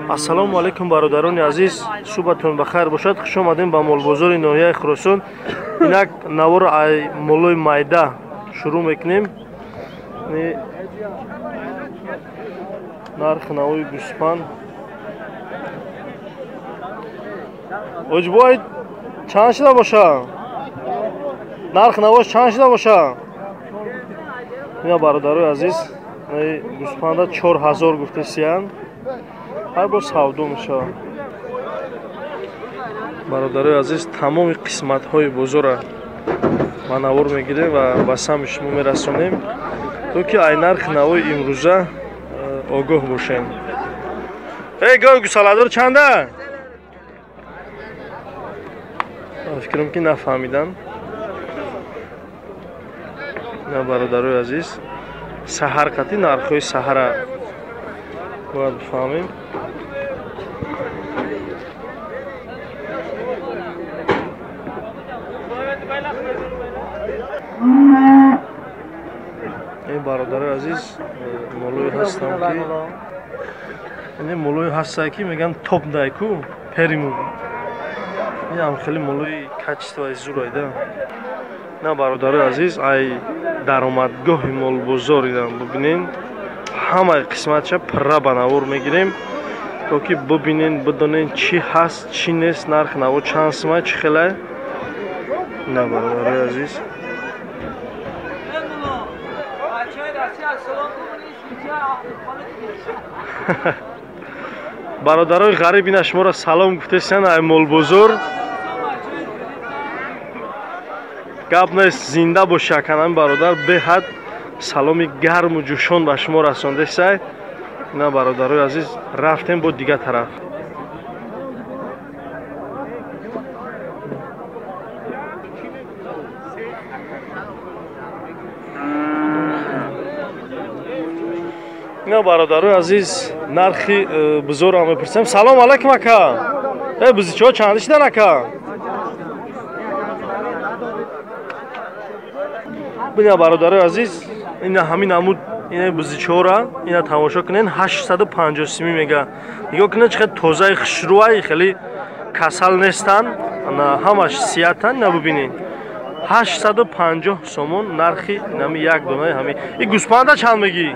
Ассалому алайкум бародарони азиз, субҳатон ба хайр бошад. Хуш омадем ба молбозори ноҳияи Хуросон. Инак наворо ай молои майда шурӯъ мекунем. Нархи навои гӯспанд. Оҷбой чанд шуда боша? Нархи навош чанд шуда боша? Ина бародарои азиз, гӯспанда 4000 гуфтесиянд. Ҳар бор савдо мешавад. Бародарои азиз, тамоми қисматҳои бозорро ба навор мегирем ва ба самти шумо мерасонем, то ки ай нархи навои имрӯза огоҳ бошем. Эй гов гӯсаладор чанда? Фикрам ки нафаҳмидам. На бародарои азиз, саҳарқати нархҳои саҳара бояд бифаҳмем. Эй бародарои азиз, молои ҳастам ки ин молои ҳастае ки мегӯянд топ дайку периму. Ин ҳам хеле молои качествои зурайда. На бародарои азиз, ай даромадгоҳи молбозор инам бибинен, ҳамаи қисматша пурра ба навор мегирем, то ки бибинен, бидонен чӣ ҳаст, чӣ нест, нархи наво чанд сумай, чӣ хелай. На бародарои азиз, бародарои ғариб ина шуморо салом гуфтесиян ай молбозор. Гап нест, зинда боши аканами бародар, беҳад саломи гарму ҷӯшон ба шумо расондесай. Ина бародарои азиз, рафтем бо дигар тараф. Ина бародарои азиз, нархи бузорро мепурсем. Салом алайкум ака. Э бузичиҳо чанд шидан ака? Бина бародарои азиз, ина ҳамин амуд ина бузичиҳоро ина тамошо кунен, 850 сими мега. Нигоҳ кунед, чӣ қадр тозаи хушрӯай, хеле касал нестанд, ана ҳамаш сиятанд. Ина бибинед, 850 сомон нархи инами як донаи ҳамин. И гӯспанда чанд мегӣ?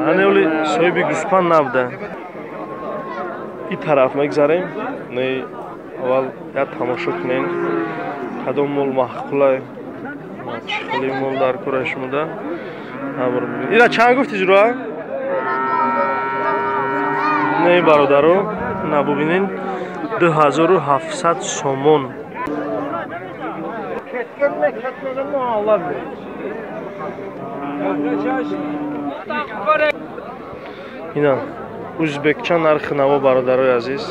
Ане оли соҳиби гӯспанд набуда. И тараф мегзарем. Не, аввал як тамошо кунем, кадом мол маъқулай, чӣ хеле мол дар кора шумода. Ира чанд гуфти ҷура? Не бародаро, на бубинен, 2700 сомон. Ина узбекча нархи наво бародарои азиз.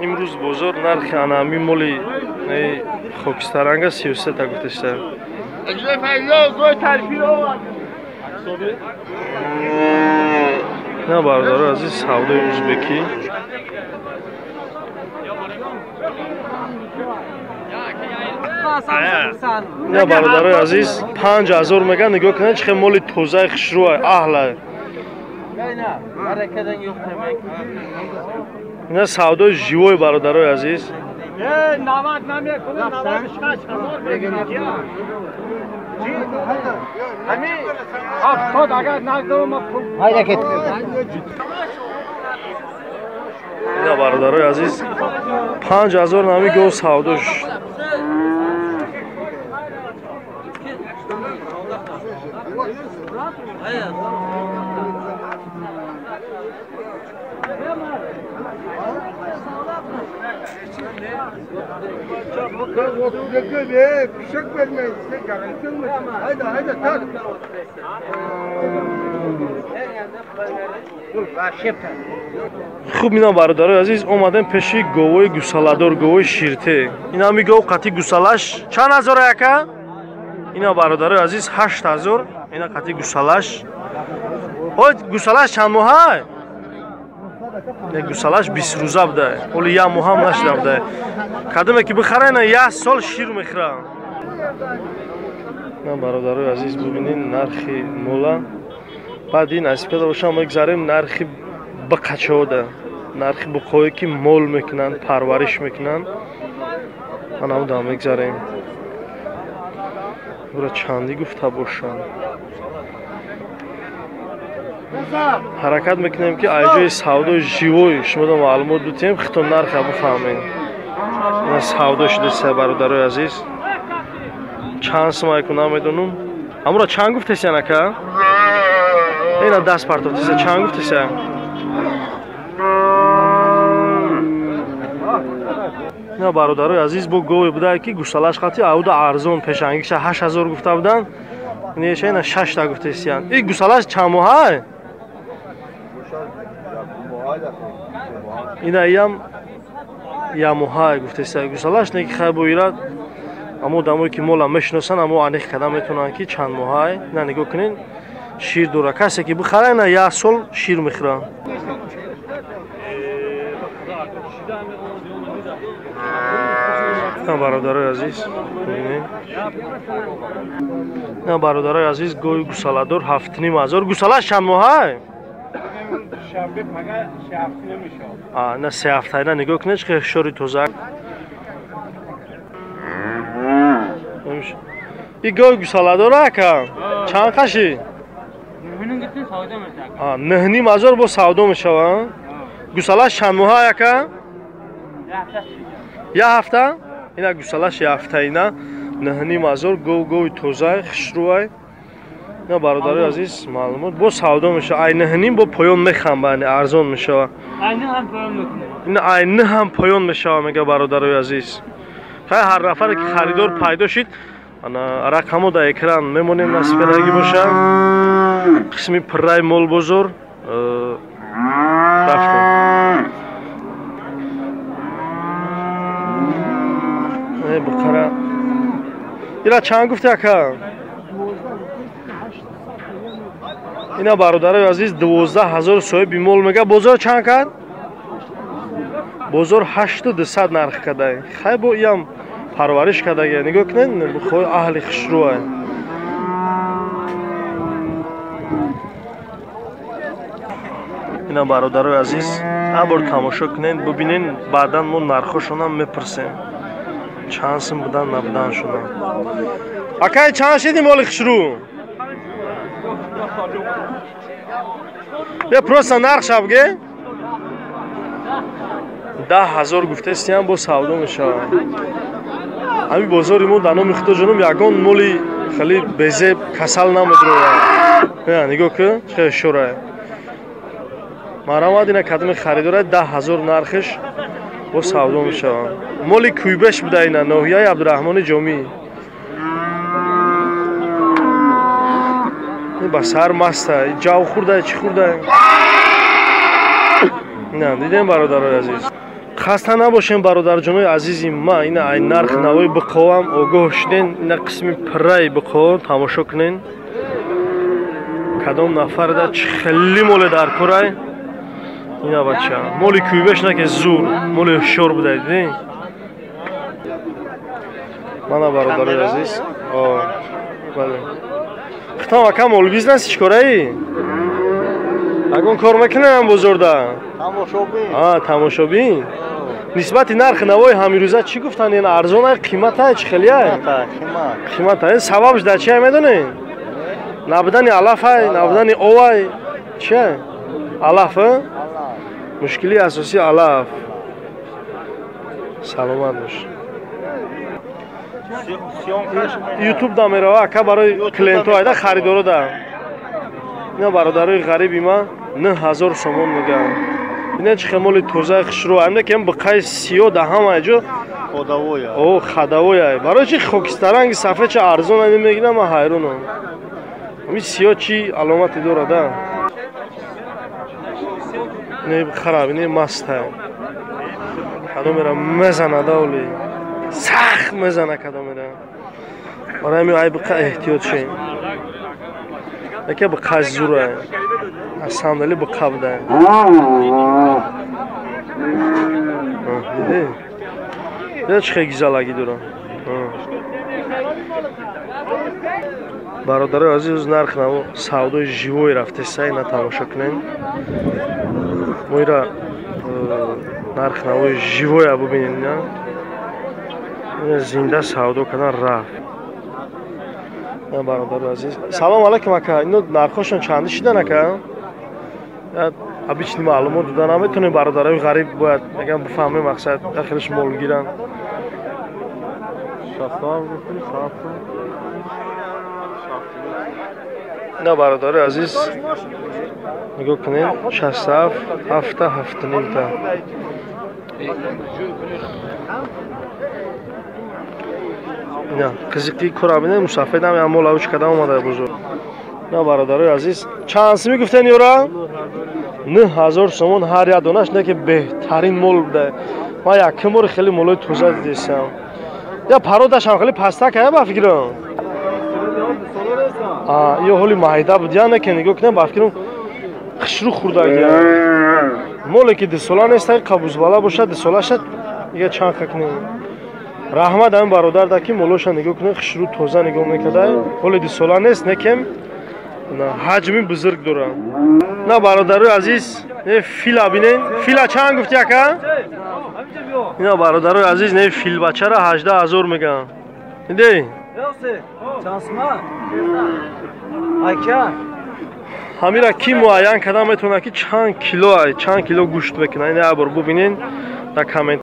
Имрӯз бозор нархи анами моли хокистаранга 33 та гуфтеста. На бародарои азиз, савдои узбекӣ. На бародарои азиз, 5000 меган. Нигоҳ кунед, чӣ хел моли тозаи хушрӯай, аҳлай. Ина савдои живой бародарои азиз. Ина бародарои азиз, 5000 нами гов савдо шуд. Хуб, ина бародарои азиз, омадем пеши говои гусаладор, говои ширте. Ин ҳами гов қати гусалаш чанд ҳазора ака? Ина бародарои азиз 8000, ина қати гусалаш. Ой, гусалаш чанд моҳай? Гусалаш 20 рӯза буда. Оли як моҳам нашуда буда. Кадоме ки бихара, ина як сол шир мехӯра. На бародарои азиз, бибинед нархи мола. Баъд ин насиб карда бошам, мегзарем нархи биқачода. Нархи буқое ки мол мекунанд, парвариш мекунанд. Ана мегзарем. Бура чандӣ гуфта бошанд. Ҳаракат мекунем ки аз ҷои савдои живой шумода маълумот бутем, хито нарха бифаҳмем. Ина савдо шудеса бародарои азиз. Чанд сумайку намедонам. Амура чанд гуфтесян ака? Ина даст партофтеса, чанд гуфтеса? Ина бародарои азиз, бо гове буда ки гӯсалаш қати ауда арзон пешангиша 8000 гуфта буданд. Неша ина 6 та гуфтесиян. И гӯсалаш чанд моҳай? Ина иям я моҳай гуфтеса. Гӯсалаш неки хай боирад. Аммо одамое ки мола мешиносанд, аммо аниқ карда метавонанд ки чанд моҳай. Ина нигоҳ кунед, шир дора. Касе ки бихара, ина як сол шир мехӯра. На бародарои азиз, бибинед. На бародарои азиз, гови гусаладор 7500. Гусалаш чанд моҳай? На се ҳафта. Ина нигоҳ кунед, чӣ хеле шори тоза. И гови гусаладор ака чанд қаши? 9500 бо савдо мешава. Гусалаш чанд моҳай ака? Як ҳафта? Ина гусалаш як ҳафта, ина 9500. Гов гови тозай, хушрӯай. Ина бародарои азиз, маълумот бо савдо мешава. Ай 9,5 бо поён мехамба, яъне арзон мешава. Ина ай 9 ҳам поён мешава, мега бародарои азиз. Хай ҳар нафаре ки харидор пайдо шид, ана рақамо дар экран мемонем, насиб кардагӣ боша. Қисми пурраи молбозор рафтем. Бухара. Ила чанд гуфти ака? Ина бародарои азиз, 12000 соҳиби мол мега. Бозор чанд кард? Бозор 8200 нарх карда. Хай бо иам парвариш кардаги. Нигоҳ кунед, бухои аҳли хушрӯай. Ина бародарои азиз, ҳар бор тамошо кунед, бибинед, баъдан мо нархошонам мепурсем. Чанд сум будан, набудан шуда. Акай чанд шиди моли хушрӯ? Бе просто нарх шабге? 10000 гуфтестиям, бо савдо мешавад. Ҳамин бозори мо дар номи худо ҷоном ягон моли хеле безеб касал намедрояд. Нигоҳ кун, чӣ хеле шорае. Марамад ина кадоми харидора 10000 нархиш бо савдо мешавад. Моли кӯйбеш буда ина ноҳияи Абдураҳмони Ҷомӣ. Ба сар маста, ҷав хӯрда, чӣ хӯрда? На, дидем бародарои азиз. Хаста набошем бародарҷонои азизи ма, ина ай нарх навои биқовам огоҳ шуден, ина қисми пурраи биқов тамошо кунен. Кадом нафарда чӣ хеле моле дар корай? Ина бача, моли кӯйбеш наке зур, моли ҳушёр буда, дидем? Мана бародарои азиз. Бале. Хитам ака мол бизнес чӣ кораи? Ягон кор мекунам бозорда? Тамошобин. Тамошобин. Нисбати нархи навои ҳамирӯза чӣ гуфтанд? Ин арзон ай, қимат ай, чӣ хеле ай? Қимат ай. Сабабш дар чи ай медонед? Набудани алаф ай, набудани ов ай. Чи ай? Алаф, мушкили асосӣ алаф. Саломат бош. Ютуб да мерава ака барои клиентҳо айда харидоро да. Ина бародарои ғариби ма 9000 сомон мегӯянд. Ина чӣ хел моли тозаи хушрӯ. Амина ки биқаи сиё да ҳама ҷо о хадавоя. Барои чи хокистаранги сафед ча арзон ай мегирам, ман ҳайронам. Ами сиё чӣ аломате дорад, а? Не хараб, не маста. Кадомера мезанад оли. Сахт мезана кадомера. Барои ҳамин ай биқа эҳтиёт шем. Яке биқа зура. Аз сандали биқа буда. Диди? Дида чӣ хел гизалагӣ дорам. Бародарои азиз, нарх наво савдои живой рафтесай, на тамошо кунем. Мо ира нарх навои живоя бубинем, на? Зинда савдо кардан рафт. Бародарои азиз, салом алайкум ака. Ино нархошон чанди шидан ака? Обычный маълумот дода наметонем, бародарои ғариб бояд мегам бифаҳмем мақсад ахираш мол гиранд. На бародарои азиз, нигоҳ кунед, 67, 7, 7.5 та. Ина қизиқи кора бинед, мусафедам ям мол авч кадам омада бузург. На бародарои азиз, чанд сими гуфтен ёра? 9000 сомон ҳар як донаш, не ки беҳтарин мол буда. Ман якум бор хеле молои тоза дидесам. Я пародашам хеле пастак ая ба фикрам. Ё ҳоли майда буд, я не ки нигоҳ кунем ба фикрам хушрӯ хӯрдагия. Моле ки дусола нест, қабузбала бошад, дусолаша дига чанд ха кунем. Раҳмат ҳамин бародарда ки молоша нигоҳ кунем, хушрӯ тоза нигоҳ мекарда. Ҳоли дусола нест, некем ҳаҷми бузург дорад. На бародарои азиз, не фила бинен. Фила чанд гуфти ака? Ина бародарои азиз, не филбачара 18000 мегӯянд. Дидӣ? Ҳамира ки муайян карда метавонад ки чанд кило гӯшт мекунад. Ина як бор бубинен дар коммент.